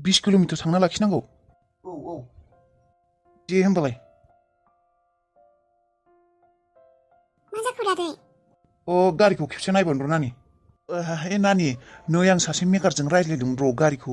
20 kilometre थांना लाखिनांगौ औ दे होमबालाय मा जाखो दादै गारिखौ खेबसे नायबानो र' नानि नानि नै आं सासे मेकारजों रायज्लायदोंमोन र' गारिखौ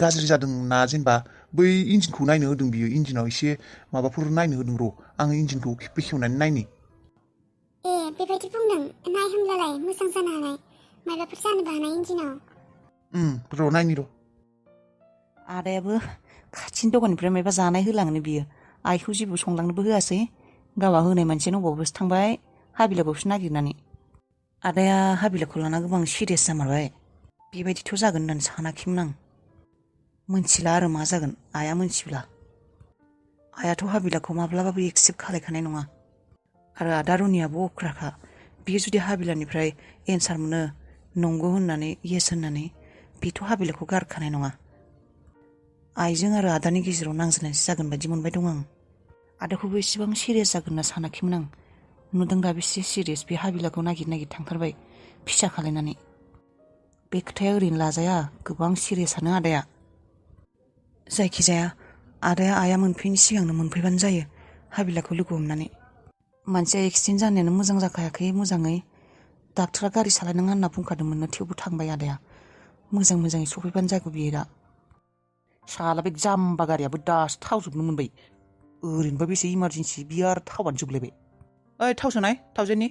गाज्रि जादों ना जेनेबा बै इन्जिनखौ नायनो होदों बियो इन्जिनाव एसे माबाफोर नायनो होदों र' आङो इन्जिनखौ बेखेवनानै नायनि ए बेबायदि बुंदों नाय होमब्लालाय मोजां जानो हानाय माबाफोर जानोबो हानाय इन्जिनाव र' नायनि र' आदायाबो खाथिनि दखाननिफ्राय माबा जानाय होलाङोनो बियो आइखौ जेबो संलांनोबो होआसै गावहा होनाय मानसियानो अबावबासो थांबाय हाबिलाखौसो नागिरनानै आदाया हाबिलाखौ लाना गोबां सिरियास जामारबाय बेबायदिथ' जागोन होननानै सानाखैमोन आं मोनथिला आरो मा जागोन आइया मोनथिब्ला आइयाथ' हाबिलाखौ माब्लाबाबो एक्सेप्ट खालायखानाय नङा आरो आदा रनियाबो अख्राखा बियो जुदि हाबिलानिफ्राय एन्सार मोनो नंगौ होननानै येस होननानै बेथ' हाबिलाखौ गारखानाय नङा आइजों आरो आदानि गेजेराव नांज्लायनायसो जागोन बायदि मोनबाय दं आं आदाखौबो एसेबां सिरियास जागोन होनना सानाखैमोन आं नुदों दा बेसे सिरियास बे हाबिलाखौ नागिर थांथारबाय फिसा खालायनानै बे खोथाया ओरैनो लाजाया गोबां सिरियासआनो आदाया जायखिजाया आदाया आइया मोनफैनि सिगांनो मोनफैबानो जायो हाबिलाखौ लोगो हमनानै मानसिया एक्सिडेन्ट जानायानो मोजां जाखायाखै मोजाङै डाक्टारा गारि सालायनाङा होनना बुंखादोंमोननो थेवबो थांबाय आदाया मोजाङै सफैबानो जागौ बियो दा साला बे जाम्बा गारियाबो दासो थाव जोबनो मोनबाय ओरैनोबा बेसे इमारजेन्सि बियो आरो थावानो जोबलायबाय ओइ थाव सोनाय थावजेननि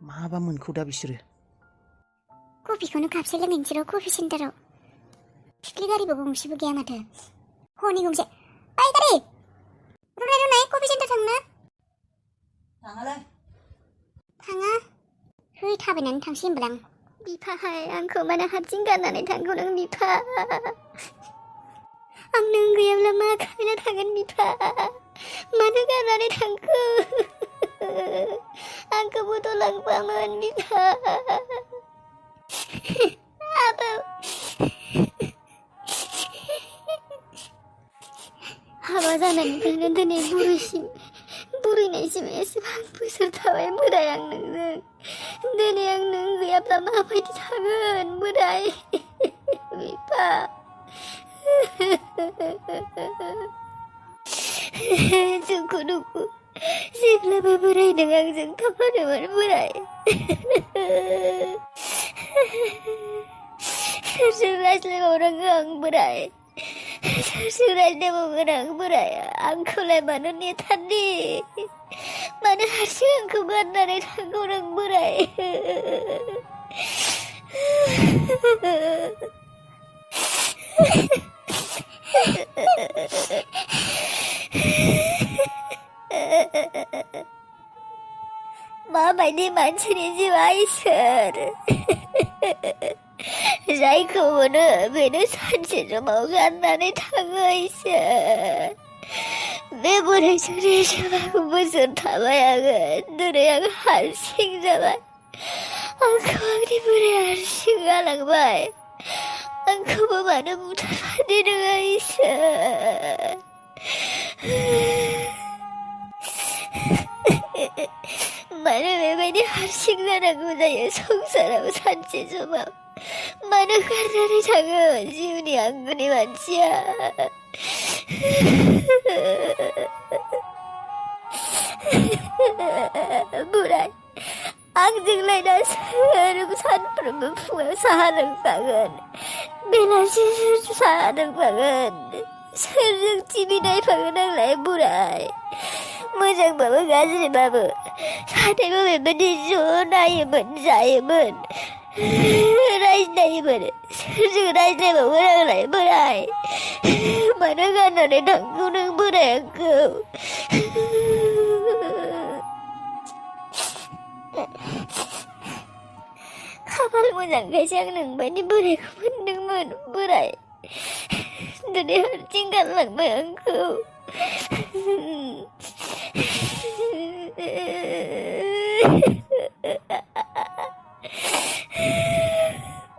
माबा मोनखौ दा बिसोरो कफिखौनो कापसे लोंहैनोसै र' कफि सेन्टाराव फिख्लि गारिबो गंसेबो गैया माथो हनै गंसे ओइ गारि रुनाय कफि सेन्टार थांनो थाङालै थाङा है थाबायनानै थांसै होनबालाय आं बिफाहाय आंखौ मानो हारसिं गारनानै थांखौ नों बिफा आं नों गैयाब्ला मा खालामना थागोन बिफा मानो गारनानै थांखो आंखौबोथ' लांफामोन बिफा आबौ हाबा जानायनिफ्रायनो दिनै बुरैनायसिम एसेबां बोसोर थाबाय बोराय आं नोंजों दिनै आं नों गैयाब्ला माबायदि थागोन बोराय बिफा दुखु जेब्लाबो बोराय नों आंजों थाफानोमोन बोराय सोरजों रायज्लायबावनांगौ आं बोराय सोरजों रायज्लायबावगोन आं बोराय आंखौलाय मानो नेथारनि मानो हारसिं आंखौ गारनानै थांगौ नों बोराय माबायदि मानसिनि जिउआ इसोर जायखौ मोनो बेनो सानसे समाव गारनानै थाङो इसोर बे बोरायजों एसेबां बोसोर थाबाय आङो दिनै आं हारसिं जाबाय आंखौ आंनि बोराया हारसिं गालांबाय आंखौबो मानो बुथारफादो नोङो इसोर मानो बेबायदि हारसिं जानांगौ जायो संसाराव सानसे समाव मानो गारनानै थाङो जिउनि आंगोनि मानसिया बोराय आंजोंलाय दा सोर सानफ्रोमबो फुङाव साहा लोंफागोन बेलासि साहा लोंफागोन सोरजों टिभि नायफागोन आंलाय बोराय मोजांबाबो गाज्रिबाबो सानैबो बेबायदि ज' नायोमोन जायोमोन रायज्लायोमोन सोरजों रायज्लायबावगोन आंलाय बोराय मानो गारनानै थांगौ नों बोराय आंखौ खाफाल मोजांखायसो आं नोंबायदि बोरायखौ मोनदोंमोन बोराय दिनै हारसिं गारलांबाय आंखौ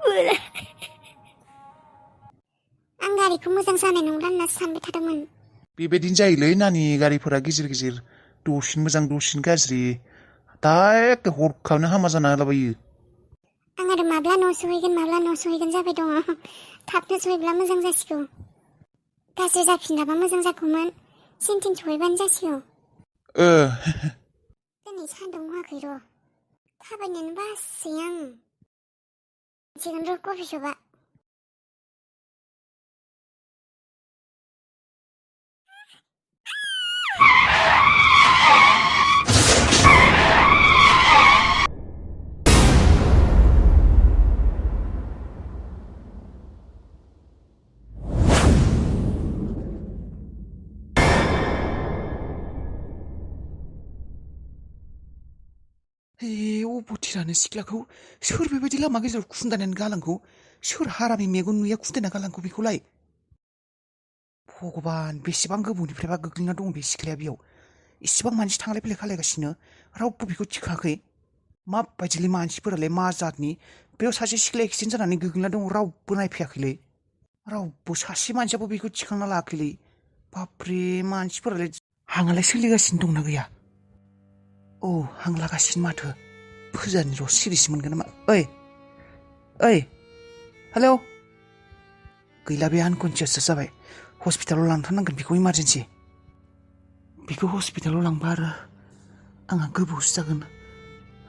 बोराय आं गारिखौ मोजां जानाय नंला होनना सानबाय थादोंमोन बेबायदिनो जायोलै नानि गारिफोरा गेजेर दसेनो मोजां दसेनो गाज्रि दा एखे हरखाबनो हामा जाना होलाबायो आं आरो माब्ला न' सहैगोन जाबाय दङ थाबनो सहैब्ला मोजां जासिगौ। गाज्रि जाफिनाबा मोजां जागौमोन। सेन्टिन सहैबानो जासिगौ। दिनै सान्दुं हवाखै र'। थाबायनोनो बासै आं। सिगोन र' कफि शपआ। अबथिरानो सिख्लाखौ सोर बेबायदि लामा गेजेराव खुन्दायनानै गालांखौ? सोर हारानि मेगन नुयैया खुन्दायना गालांखौ बेखौलाय? भगबान, बेसेबां गोबावनिफ्रायबा गोग्लैना दं बे सिख्लाया बेयाव। इसेबां मानसि थांलाय फैलाय खालायगासिनो, रावबो बेखौ थिखाङाखै। माबायदिलै मानसिफोरालाय, मा जातनि? बेयाव सासे सिख्लाया एक्सिडेन्ट जानानै गोग्लैना दं, रावबो नायफैयाखैलै। रावबो सासे मानसियाबो बेखौ थिखांना लायाखैलै। बाब्रे, मानसिफोरालाय हांआलाय सोलिगासिनो दंना गैया? हां लागासिनो माथो। फोजानि र' सिरिसो मोनगोन नामा? ओइ हेलौ। गैला, बे आनकनसियाससो जाबाय। हस्पिटालाव लांथारनांगोन बेखौ, इमारजेन्सि। बेखौ हस्पिटालाव लांबा आरो आंहा गोबावसो जागोन।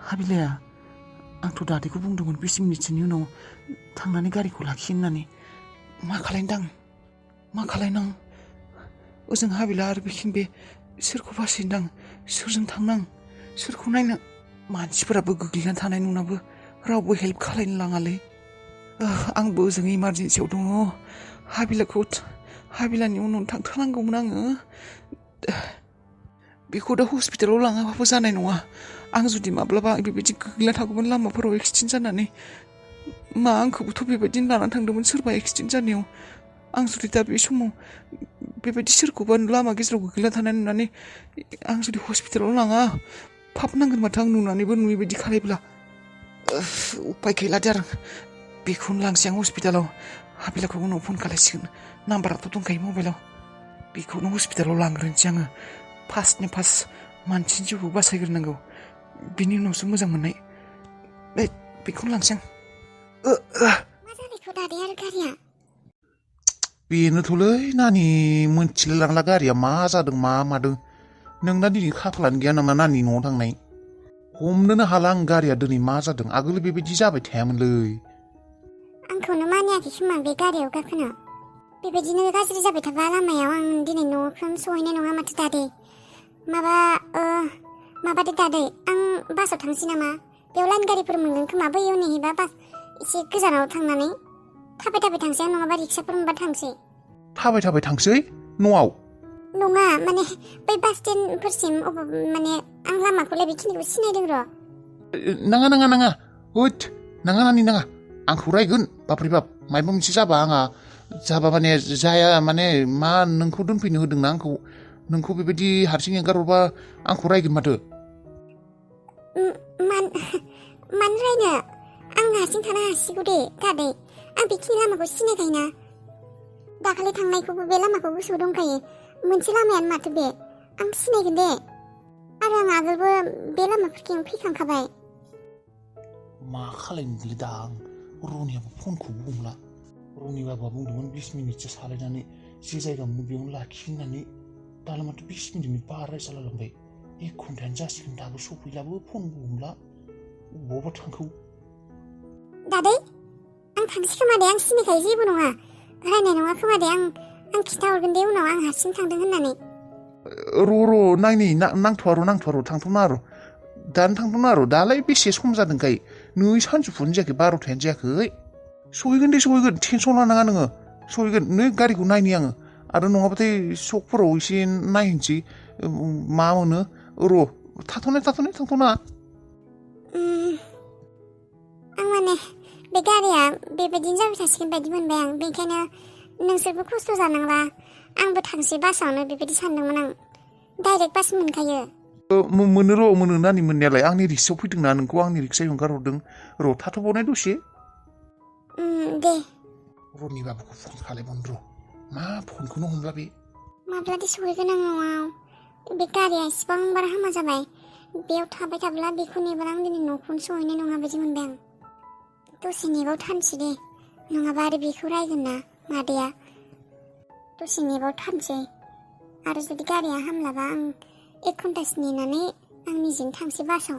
हाबिलाया, आंथ' दादैखौ बुंदोंमोन 20 मिनिटसोनि उनाव थांनानै गारिखौ लाखि होननानै। मा खालायनां? ओजों हाबिला आरो बेखिन बे सोरखौ बासायनोदां? सोरजों थांनां? सोरखौ नायनो? मानसिफोराबो गोग्लैना थानाय नुनाबो रावबो हेल्प खालायनो लाङालै। आंबो ओजों इमारजेन्सियाव दङ। हाबिलानि उनाव थांथारनांगौमोन आङो। बेखौ दा हस्पिटालाव लाङाबाबो जानाय नङा। आं जुदि माब्लाबा बेबायदि गोग्लैना थागौमोन लामाफोराव एक्सिडेन्ट जानानै। आंखौबोथ' बेबायदिनो लानानै थांदोंमोन सोरबा एक्सिडेन्ट जानायाव। आं जुदि दा बे समाव बेबायदि सोरखौबा लामा गेजेराव गोग्लैना थानाय नुनानै आं जुदि हस्पिटालाव लाङा, पाप नांगोन माथो आं नुनानैबो नुयै बायदि खालायब्ला। उपाय गैला दे आरो। बेखौनो लांसै आं हस्पिटालाव। हाबिलाखौ उनाव फन खालायसिगोन। नाम्बाराथ' दंखायो मबाइलाव। बेखौनो हस्पिटालाव लांग्रोनोसै आङो। फार्स्ट मानसिनि जिउखौ बासायग्रोनांगौ, बिनि उनावसो मोजां मोननाय। बेखौनो लांसै आं। मा जानायखौ दादै आरो गारिया? बेनोथ'लै नानि, मोनथिलाय लांला गारिया मा जादों मा मादों। नोंना दिनै खाफालानो गैया नामा नानि न'आव थांनाय? हमनोनो हाला आं गारिया दिनै मा जादों। आगोल बेबायदि जाबाय थायामोनलै। आंखौनो मानियाखै खोमा बे गारियाव गाखोनो। बेबायदिनो गाज्रि जाबाय थाबा लामायाव आं दिनै न'खौनो सहैनाय नङा माथो दादै। माबादो दादै, आं बासाव थांसै नामा? बेयाव लाइन गारिफोर मोनगोन खोमा। बैयाव नेहैबा बास एसे गोजानाव थांनानै थाबाय थांसै आं, नङाबा रिक्साफोर मोनबा थांसै। थाबाय थांसै? न'आव? नङा, माने बै बास स्टेन्डफोरसिम। माने आं लामाखौलाय बेखिनिखौ सिनायदों र'। नाङा नानि नाङा। आंखौ रायगोन बाब्रे बाब। मायबा मोनसे जाबा आंहा माने जाया, माने मा नोंखौ दोनफैनो होदोंना आंखौ। नोंखौ बेबायदि हारसिं एंगारहरबा आंखौ रायगोन माथो। मानो रायनो? आं हारसिं थानो हासिगौ दे दादै। आं बेखिनि लामाखौ सिनायखायोना। दाखालि थांनायखौबो बे लामाखौ गोसोआव दंखायो। मोनसे लामायानो माथो बे। आं सिनायगोन दे। आरो आं आगोलबो बे लामाफोरखिं फैखांखाबाय। मा खालायनोलै दा आं? रनियाबो फनखौबो हमला। रनि बाबा बुंदोंमोन 20 मिनिटसो सालायनानै जे जायगा मोनो बेयावनो लाखि होननानै। दालाय माथो 20 मिनिटनि बारा जालायलांबाय। 1 घन्टायानो जासिगोन, दाबो सफैलाबो, फनबो हमला। बबावबा थांखौ? दादै, आं थांसै खोमा दे। आं सिनायखायो, जेबो नङा। रायनाय नङा खोमा दे। आं खिन्थाहरगोन दे उनाव आं हारसिं थांदों होननानै। र' नायनि, नांथ'आ र', थांथ'नाङा र'। दानो थांथ'नाङा र'। दालाय बेसे सम जादोंखाय? नै सानजौफुनि जायाखै, 12थायानो जायाखै। सहैगोन, टेनसन लानाङा नोङो। सहैगोन। नै गारिखौ नायनि आङो। आरो नङाबाथाय सकफोराव एसे नायहैनोसै मा मोनो। र' थांथ'नाङा। आं माने बे गारिया बेबायदिनो जाबाय थासिगोन बायदि मोनबाय आं। बेनिखायनो नोंसोरबो खस्थ' जानांला, आंबो थांसै बासावनो बेबायदि सानदोंमोन आं। डाइरेक्ट बास मोनखायो। मोनो नानि, मोननायालाय। आंनि रिक्सायाव फैदोंना, नोंखौ आंनि रिक्सायाव हगारहरदों। र' थाथ'बावनाय दसे। दे। रनि बाबुखौ फन खालायबावनो र'। मा फनखौनो हमला बे। माब्लादि सहैगोन आं न'आव? बे गारिया इसिबां बारा हामा जाबाय। बेयाव थाबाय थाब्ला बेखौ नेबाला आं दिनै न'खौनो सहैनाय नङा बायदि मोनबाय आं। दसे नेबाव थानोसै दे। नङाबा आरो बेखौ रायगोन ना मादैया। दसे नेबावथारनोसै आरो जुदि गारिया हामलाबा आं 1 घन्टासो नेनानै आं निजेनो थांसै बासाव।